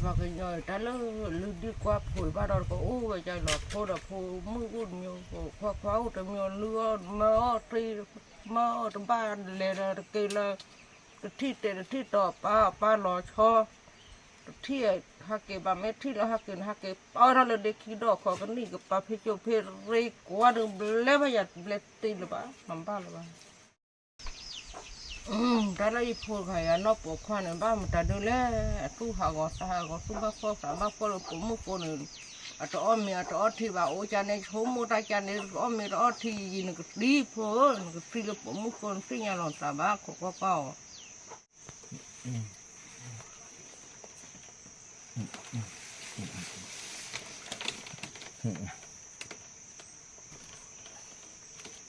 ပှၤကညီတၢ်လၢလုၢ်ဒံၣ်ကွၢ်ဖိးဘၣ်ဒီး ကအိၣ်ဝဲကလီၤ ဖိဒီးဖိမုၣ်အိၣ်တမျိုး ဖိခွါခွါအိၣ်တမျိုး လုၢ်အီၣ်မၤအီၣ်တ့ မၤအီၣ်တဘၣ်လဲၤဒီးတက့ၤလၢ တထံၣ်တဲာ်တထံၣ်တီၤ ပၢ်ပၢ်လီၤဆီ တထံၣ်ဟဲက့ၤဘၣ် မ့ၢ်ထံၣ်လၢဟဲက့ၤန့ၣ် ဟဲက့ၤပၢထီၣ်လၢဒ့ခံဒီး ခီကနံၣ်ကပာ်ဖ့ကၠိဖ့ရ့ကွၢ်ဒီး ဘျဲဘၣ်ယၤဘျဲတ့လၢၤဘၣ် မၤဘၣ်လၢၤဘၣ် တၢ်လၢယဖိတဂၤယၤနီၢ်ပိာ်ခွါန့ၣ် ဘၣ်မတၤဒုလဲၣ် အသူၣ်ဟးဂီၤသးဟးဂီၤ သူၣ်ဘၣ်ဖှီၣ်သးဘၣ်ဖှီၣ်လၢပိာ်မုၣ်ဃိန့ၣ် အတအီၣ်မ့ၤအတအီထံဘၣ် အိၣ်ကန့ၣ် ဆိကမိၣ်တၢ်ကန့ၣ် အီၣ်မ့ၤတအီထံယံာ်ယံာ် နကသံဖိ နကသံလၢပိာ်မုၣ်ဃိန့ၣ် သ့ၣ်ညါ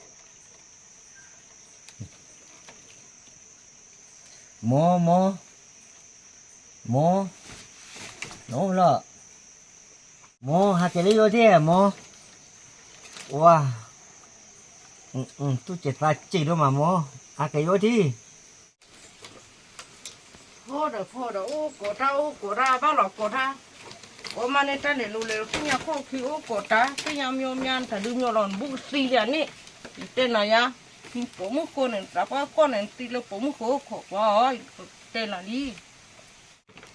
လီၤသးဘၣ် ခိးကွၢ်ကွၢ်အီၤ မိၢ် မိၢ် မိၢ် နအိၣ်လီၤ မိၢ် ဟးက့ၤလၢယအိၣ်ထံၣ် မိၢ် ဝါ သူၣ်က့ၤသးက့ၤဒိၣ်မး မိၢ် ဟးက့ၤယအိၣ်ထံၣ် ဖိဒီးဖိဒီး အိၣ်ကိးတၢ် အိၣ်ကိးတၢ် ဘၣ်လီၤကိးတၢ် ကိးမးန့ၣ် တၢ်လဲၤလိၤလဲၤ သ့ၣ်ညါခိၣ်ခံ အိၣ်ကိးတၢ် သ့ၣ်ညါမ့ၢ်မ့ၢ် တၢ်ဒုးမ့ၢ်လီၤ နဘူးကသံလံန့ၣ် ယတဲနၤယါ ပိာ်မုၣ်ဃိန့ၣ် သးပှၢ်ကီၢ်န့ၣ် နသံလၢပိာ်မုၣ်ဃိ ခိးကွၢ်အီၤ တဲနၤလံ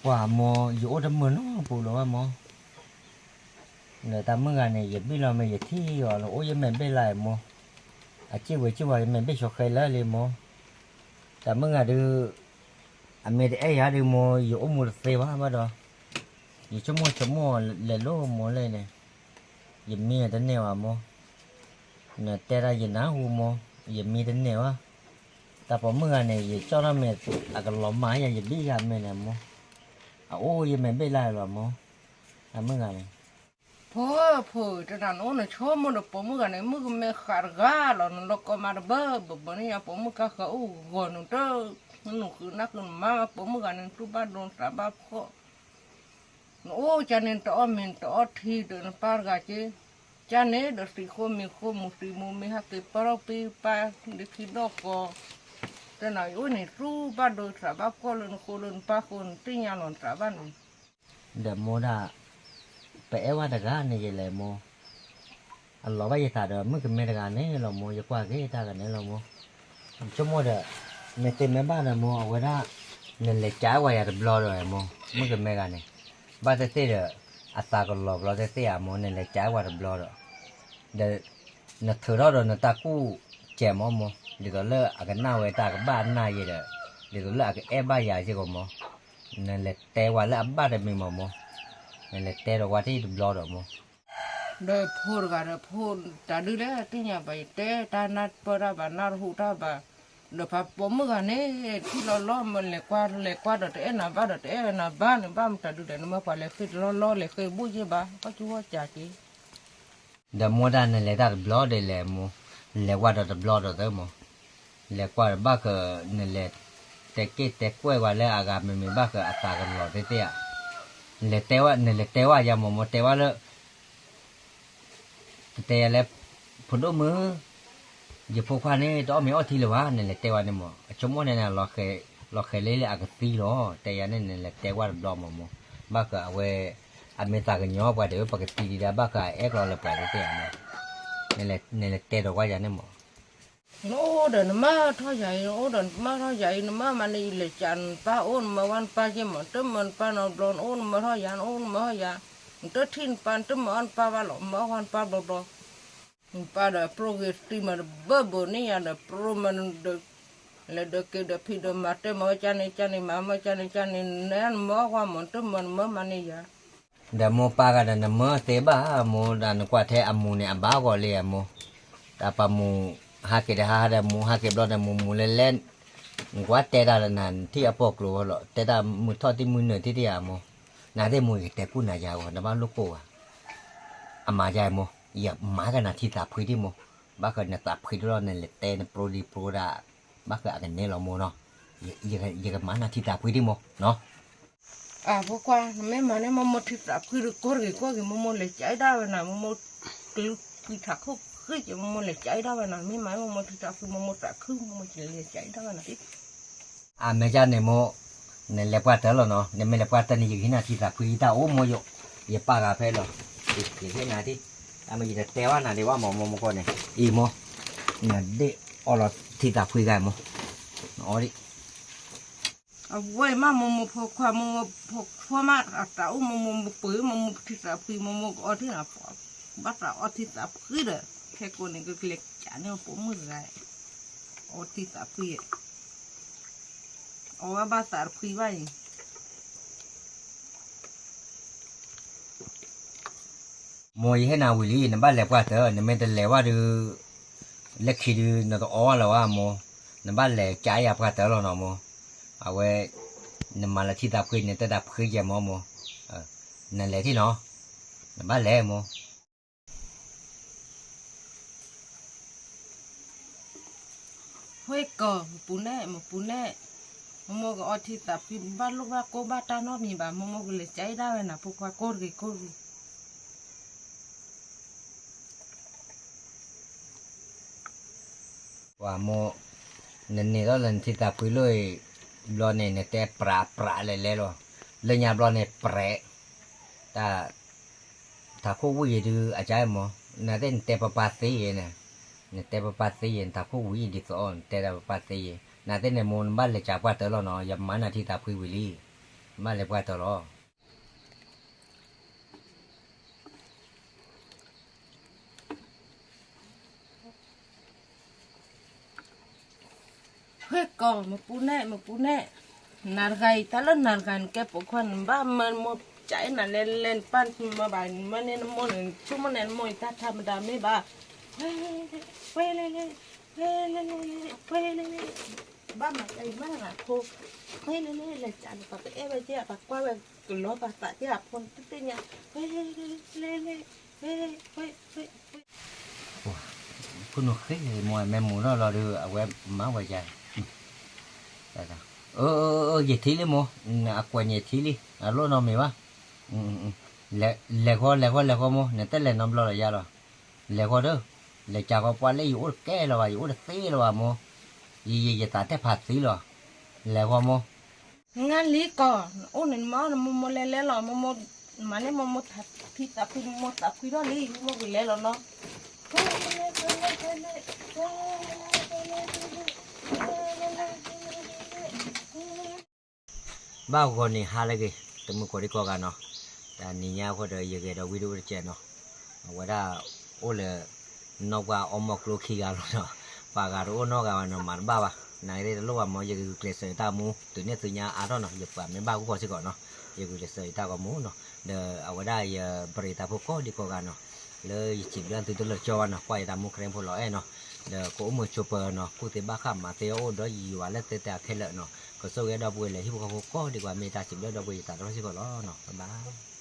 ပှၤမိၢ် ယအိၣ်တမုာ်နီတပူၤလၢၤဘၣ်မိၢ် ဒီးတၢ်မုၣ်ဂၤန့ၣ် ယဘ့ၣ်လီၤမ့ၢ်ယထံၣ်အီၤလၢအိၣ်ယမဲာ်ဘ့ၣ်လၢအမိၢ် အစ့ၢ်ဝဲစ့ၢ်ဝဲ ယမဲာ်ဘ့ၣ်ဆှီဃဲလၢလံမိၢ် တၢ်မုၣ်ဂၤဒုး အမ့ၢ်တအဲၣ်ယၤဒုးမိၢ် ယအိၣ်မူတသ့ဘၣ်ဘၣ်ဒီး ယဆိကမိၣ်ဆိကမိၣ်လဲၤလိၣ်မိၢ်လဲၣ်န့ၣ် ယမံတန့ၢ်ဘၣ်မိၢ် နတဲတၢ်ယနၢ်ဟူမိၢ် ယမံတန့ၢ်ဘၣ် တၢ်ပိာ်မုၣ်ဂၤန့ၣ် ယကၠီၣ်ထီၣ်မ့ၢ်အကလီၤမၢ်ယၤ ယဘ့ၣ်ယၤမဲာ်န့ၣ်မိၢ် အအိၣ်ယမဲာ်ဘ့ၣ်လၢလီၤမိၢ် တၢ်မုၣ်ဂၤန့ၣ် ဖိဧၢ ဖိဧၢ တနၤနအိၣ်နဆိကမိၣ်ဒီးပိာ်မုၣ်ဂၤန့ၣ် မုၣ်ကမဲဃးတဂၤလီၤ နလီၤကီမးတဘၢဘၢဘၢန့ၣ်ယါ ပိာ်မုၣ်ကါဃၢၤအိၣ်ဂီၤနုာ်တၢ် နနုာ်ဃုာ်နၢ်ဃုာ်နမါ ပိာ်မုၣ်ဂၤန့ၣ် နတူၢ်ဘၣ်ဒိနသးဘၣ်ဖှီၣ် နအိၣ်ကန့ၣ် နတအီၣ်မ့ၤ နတအီထံဒီးနပၢ်တဂၤက့ ကန့ၣ်ဒီးသံးဃိမ့ၤဃိ မူၤသံးမူၤမ့ၤ ဟဲက့ၤပၢထီၣ်ပ့ပၢ် ဒ့ခံဒီၣ်ဃီ တနၤအံၤအိၣ်န့ၣ် တူၢ်ဘၣ်ဒိသးဘၣ်ဖှီၣ်လၢနဃိလၢနပၢ်ဃိ နသ့ၣ်ညါလီၤနသးဘၣ်န့ၣ် ဒီးမိၢ်ဒၣ် ပအဲၣ်ဝဲတဂၤန့ၣ်ယလဲၣ်မိၢ် အလီၤဘၣ်ယသးဒီးမုၣ်ကမဲတဂၤန့ၣ်လီၤမိၢ် ယကွၢ်က့ၤတၢ်ဂၤန့ၣ်လီၤမိၢ် ဆိကမိၣ်ဒီး မ့ၢ်သ့မ့ၢ်ဘၣ်ဒီးမိၢ် အဝဲဒၣ် နလဲၤကးဝဲယၤတဘျီဒီးမိၢ် မုၣ်ကမဲဂၤန့ၣ် ဘၣ်သ့ၣ်သ့ၣ်ဒီး အသးကလီၤဘျီသ့ၣ်သ့ၣ်ဧါမိၢ် နလဲၤကးဝဲတဘျီဒီး ဒီး နထုးထီၣ်ဒီးနတၢ်ကူၣ်စဲးမးမိၢ် ဒ်သိးလၢအကနၣ်ဝဲတၢ်ကဘၣ်နၢ်ယဲဒီး ဒ်သိးလၢအကအဲၣ်ဘၣ်ယၤစ့ၢ်ကီးမိၢ် နလဲၤတဲဝဲလၢအဘၣ်တမံၤမးမိၢ် နလဲၤတဲဒီးဝဲတဘျီဒီးမိၢ် ဒီးဖိတဂၤဒီးဖိ တၢ်ဒုးလဲၣ် သ့ၣ်ညါဘၣ် ယတဲတၢ်နၢ်ပၢၢ်တၢ်ဘၣ် နၢ်တဟူတၢ်ဘၣ် ဒီးဖးပိာ်မုၣ်ဂၤန့ၣ် ထံၣ်လီၤလီၤ မ့ၢ်လဲၤကွၢ်လဲၤကွၢ်ဒီးတအဲၣ်နၤဘၣ်ဒီးတအဲၣ်နၤဘၣ်န့ၣ် ဘၣ်မတၤဒုးဒီး နမၢပှၤလဲၤဃ့တလီၢ်လီၢ် လဲၤဃ့ဘူၣ်ယ့ၢ်ဘၣ် ကီၢ်ကၠူဝီၢ်ကၠးက့ၤ ဒီးမိၢ်ဒၣ်နလဲၤတၢ်တဘျီဒီးလဲၤမိၢ် လဲၤဝဲဒီးတဘျီဒီးသၢမိၢ် လဲၤကွၢ်ဒီးဘၣ်ဃး နလဲၤတဲက့ၢ်တဲကွဲၢ်ဝဲလၢအဂၤမ့မ့ၢ်ဘၣ်ဃးအသးကလီၤသ့ၣ်သ့ၣ်ဧါ နလဲၤတဲဝဲ နလဲၤတဲဝဲယၤမိၢ် မိၢ်တဲဝဲလၢ တတဲယၤလၢ ဖိဒိၣ်မုၣ် ယဖိခွါန့ၣ် တအီၣ်မ့ၤအီထံလၢၤဘၣ် နလဲၤတဲဝဲန့ၣ်မိၢ် အဆိကမိၣ်န့ၣ် လီၤဃဲၤလၢလၢအကသံလီၤ တဲယၤန့ၣ် နလဲၤတဲဝဲတဘျီမိၢ်မိၢ် ဘၣ်ဃးအဝဲ အမ့ၢ်သးကညီၤပှၤတဲဝဲ ပကသံဒံးဒၣ် ဘၣ်ဃးအအဲၣ်ကျီလၢပှၤသ့ၣ်သ့ၣ်ဧါမိၢ် နလဲၤတဲဒီးဝဲယၤန့ၣ်မိၢ် နအိၣ်ဒီးနမၢထီၣ်ယၤအံၤ နအိၣ်ဒီးနမၢထီၣ်ယၤအံၤ နမၢမးန့ၣ် ယလဲၤကးနပၢ်အိၣ် နမၢဝဲနပၢ်က့ၢ်မး တမၢနပၢ်နီတဘျီ နအိၣ်နမၢထီၣ်ယၤ နအိၣ်နမၢထီၣ်ယၤ နတထံၣ်နပၢ် နတမၢအီၣ်နပၢ်ဘၣ်လီၤ မၢအီၣ်နပၢ်ဘျီဘျီ နပၢ်ဒီးပြိဂ့ၤသံမးတဘၢဘၢန့ၣ်ယၤဒီး ပြိမးဒီး လဲၤဒီးက့ၤဒီးဖံးဒီးမၤတဲမၤဝဲကန့ၣ်ကန့ၣ် မၤမၢကန့ၣ်ကန့ၣ် နမၢအီၣ်ကွၢ်မး နတမၢနမၢမးန့ၣ်ယၤ ဒီးမိၢ်ပၢ်ဂၤဒီးနမၢသ့ဘၣ် မိၢ်ဒီးနကွၢ်ထဲအမူးန့ၣ်အဘၣ်ဂီၢ်လံဧါမိၢ်, တၢ်ပှၤမူးဟးက့ၤတဟါဒီးမူးဟးက့ၤဘျီဒီးမူးမူးလဲၤလဲၤ, နကွၢ်တဲတၢ်ဒီးနၤထံၣ်အပိာ်ကျိၤလီၤ တဲတၢ်မုာ်ထီၣ်တံၢ်မုာ်နုာ်ထံၣ်တံၢ်ဧါမိၢ်, နသ့ၣ်မိၢ်ယကတဲကူၣ်နၤယၤဂီၢ် နဘၣ်လိၣ်ကိၢ်ဘၣ်, အမၤယၤမိၢ်, ယမၤကနၤထံသးဖှံတံၢ်မိၢ်, ဘၣ်ဃးနသးဖှံတလီၤနလဲၤတဲနပြိဒံပြိဒၣ်, ဘၣ်ဃးအကနဲလီၤမိၢ်နီၤ, ယကမၤနၤထံသးဖှံတံၢ်မိၢ်နီၤ. အဖိခွါ နမ့ၢ်မၤန့ၢ်မိၢ်မိၢ်ထံသးဖှံဒီး ကိၢ်တဂ့ၤကိၢ်ဂ့ၤ မိၢ်မိၢ်လဲၤကၠဲဒၣ်ဝဲနၤ, မိၢ်မိၢ်ကလုၢ်ကွံာ်ထးခိၣ်ဃံက့ၤ မိၢ်မိၢ်လဲၤကၠဲဒၣ်ဝဲနၤ, မ့ၢ်မၤန့ၢ်မိၢ်မိၢ်ထံသးဖှံ မိၢ်မိၢ်သးခု မိၢ်မိၢ်လဲၤကၠဲဒၣ်ဝဲနၤ. အမဲာ်ကၢ်န့ၣ်မိၢ်, နလဲၤပှၢ်တၢၢ်လီၤနီၤ, နမ့ၢ်လဲၤပှၢ်တၢၢ်န့ၣ် ယကဟ့ၣ်နၤထံသးဖှံတၢ်အိၣ်မိၢ်ယိာ်, ယပာ်ဂၤဖဲလီၤ, ယဟ့ၣ်နၤထံ, တၢ်မ့ၢ်ယတတဲဘၣ်နၤဒံးဘၣ်မ့ၢ် မိၢ်မိၢ်ကီၢ်န့ၣ်, အံၤမိၢ်, နဒ့ၣ်အီလီၤထံသးဖှံဂၤမိၢ်, နအီဒံး အဝဲမ့ၢ်မိၢ်မိၢ်ဖိခွါ မိၢ်မိၢ်ဖိခွါမ့ၢ်အတၢ်အိၣ် မိၢ်မိၢ်ပှ့ၤ မိၢ်မိၢ်ထံသးဖှံ မိၢ်မိၢ်ကအီထံသးဖှံ ဘၣ်သးအီထံသးဖှံဒီး ခဲကိးန့ၣ် ကကလဲၤကးန့ၢ်အပိာ်မုၣ်တဂၤ, အီထံသးဖှံ, အီဝဲဘၣ်သးတဖှံဘၣ်အံၤ မိၢ်ယဟ့ၣ်နၤဝံၤလံ နဘၣ်လဲၤပှၢ်တၢၢ် နမ့ၢ်တလဲၤဘၣ်ဒီး လၢခံဒုး နတအီဘၣ်လၢၤဘၣ်မိၢ်, နဘၣ်လဲၤကးယၤပှၢ်တၢၢ်လီၤနီၤမိၢ်, အဝဲ နမၤလၢထံသးဖှံန့ၣ် တၢ်သးဖှံယဲၢ်မီၢ်မိၢ်, နလဲၤထံၣ်နီၤ, နဘၣ်လဲၤမိၢ် ဟ့ၣ်ကီး မပူၤနဲၣ် မပူၤနဲၣ်, မိၢ်မိၢ်ကအီထံသးဖှံ ဘၣ်လိၣ်ဘၣ်ကိၢ်ဘၣ်တၢ်နီတမံၤဘၣ်, မိၢ်မိၢ်ကလဲၤကးဒၣ်ဝဲနဖိခွါကိၢ်တဂ့ၤကိၢ်တဂ့ၤ ပှၤမိၢ်, နန့ၢ်ထီၣ်လၢနထံသးဖှံလီၤအံၤ, ဘျီန့ၣ် နတဲပြးပြးလဲၤလဲၤလီၤ, လၢညါဘျီန့ၣ်ပြဲး, တၢ် ထးခိၣ်ဝံၣ်အံၤဒုး အကါအံၤမိၢ်, နသ့ၣ်နတဲပပၢ်သ့ယဲၢ်န့ၣ်, နတဲပပၢ်သ့ယဲၢ် နထးခိၣ်ဝံၣ်အံၤဒ်သိး နတဲဒၣ်ပပၢ်သ့ယဲၢ်, နသ့ၣ်န့ၣ်မိၢ် နဘၣ်လဲၤကးပှၢ်တၢၢ်လီၤနီၤ, ယမၤနၤထံသးဖှံဝံၤလံ, နဘၣ်လဲၤပှၢ်တၢၢ်လီၤ. ဟ့ၣ်ကီး မပူၤနဲၣ် မပူၤနဲၣ်, နၤတဂၤအံၤ တၢ်လၢနၤတဂၤ နကဲပိာ်ခွါ နဘၣ်မၢနမိၢ်ကးအံၤ နလဲၤလဲၤ နပၢ်မၢဘၣ် နမၢန့ၢ်နမိၢ်န့ၣ် နဆိကမိၣ်န့ၢ်နမိၢ်အံၤ တၢ်ထါမတၤမ့ၢ်ဘၣ်, ဝဲလဲၤလဲၤ ဝဲလဲၤလဲၤ ဝဲလဲၤလဲၤ ဘၣ်မၤကဲအံၤမးနဖိ, ဝဲလဲၤလဲၤ လဲၤကးန့ၣ် ပှၤကအဲၣ်ဝဲကဲ ပှၤကွၢ်ဝဲကလီၤပှၤသးကဲ အဖိတသ့ၣ်ညါ, ဝဲလဲၤလဲၤ ဝဲ ဝဲ ဝဲ ဖိနုာ်ဃ့ မိၢ်မ့ၢ်မူၤထီၣ်လီၤဒီး အဝဲမၤဝဲယၤ, အၢ ယထံၣ်လံမိၢ်, အကွဲးန့ၣ်ထံၣ်လံ အလိၣ်နီတမံၤဘၣ်, လဲၤဃီ လဲၤဃီ လဲၤဃီမိၢ် နတလဲၤနီတဘျီလၢၤယၤလီၤ, လဲၤဃီဒီး, လဲၤကးဃီပှၢ်လၢယအိၣ်တကဲလၢၤဘၣ် ယအိၣ်တသ့လၢၤဘၣ်မိၢ်, ယ ယ ယသးတဲဖးသံလီၤ, လဲၤဃီမိၢ် နလံကီး နအိၣ်န့ၣ် နမၤအီၣ်နမိၢ်မိၢ်လဲၤလဲၤလီၤ, မိၢ်မိၢ် မၤန့ၢ်မိၢ်မိၢ်ထံသးဖှံ မိၢ်မိၢ်သးဖှံထီၣ်လံ မိၢ်မိၢ်ကလဲၤလီၤနီၤ, ဘၣ်ဂီၤန့ၣ်ဟါလၢအဂ့ၤ တမုၢ်ကိးဒံကိးဂၤနီၤ, တနံၤညါအဃိဒီးယဂဲၤဒီးဝံၤဒိၣ်တကဲးနီၤ, အဝဲဒၣ်အိၣ်လၢ နီၢ်ပှၢ်အီၣ်မီၢ်ကျိခံဂၤလီၤနီၤ, ပှၤဂၤတအိၣ်နီတဂၤဘၣ်နီၤ မၤတဘၣ်ဘၣ်, နာ်က့တလိၣ်ဘၣ်မ့ၢ် ယကဂုာ်ကျဲးစၢးယတၢ်မူ တုၤန့ၢ်သုညါအါထီၣ်နီၤ, ယပှၤမ့ၢ်ဘၣ်ဂုၢ်ဃီစ့ၢ်ကီးနီၤ, ယဂုာ်ကျဲးစၢးယတၢ်ဂီၤမူနီၤ, ဒီးအဝဲဒၣ်ယပရံးသးဖိကိးဒံကိးဂၤနီၤ, လၢယစံးဘျုးသုတလၢာ်ကၠီဘၣ်နီၤ, ကွၢ်ယတၢ်မူခရံာ်ဖိလီၤအဲၣ်နီၤ, ဒီးကအိၣ်မုာ်ဆိးပၢၤနီၤ, ကူၣ်သ့ဘၣ်ဃးမၤသ့အအိၣ်ဒီးယွၤလၢသုတၢ်ခဲလၢာ်နီၤ, ကဆိၣ်ဂ့ၤဒီပုၢ်ဝဲၢ်လၢဟံၣ်ဖိဃီဖိကိးဒံကိးဂၤ မ့ၢ်တၢ်စံးဘျုးဒီပုၢ်ဝဲၢ်ယသးတဖၣ်စ့ၢ်ကီးလီၤနီၤ, ဘၣ်ဘၣ်.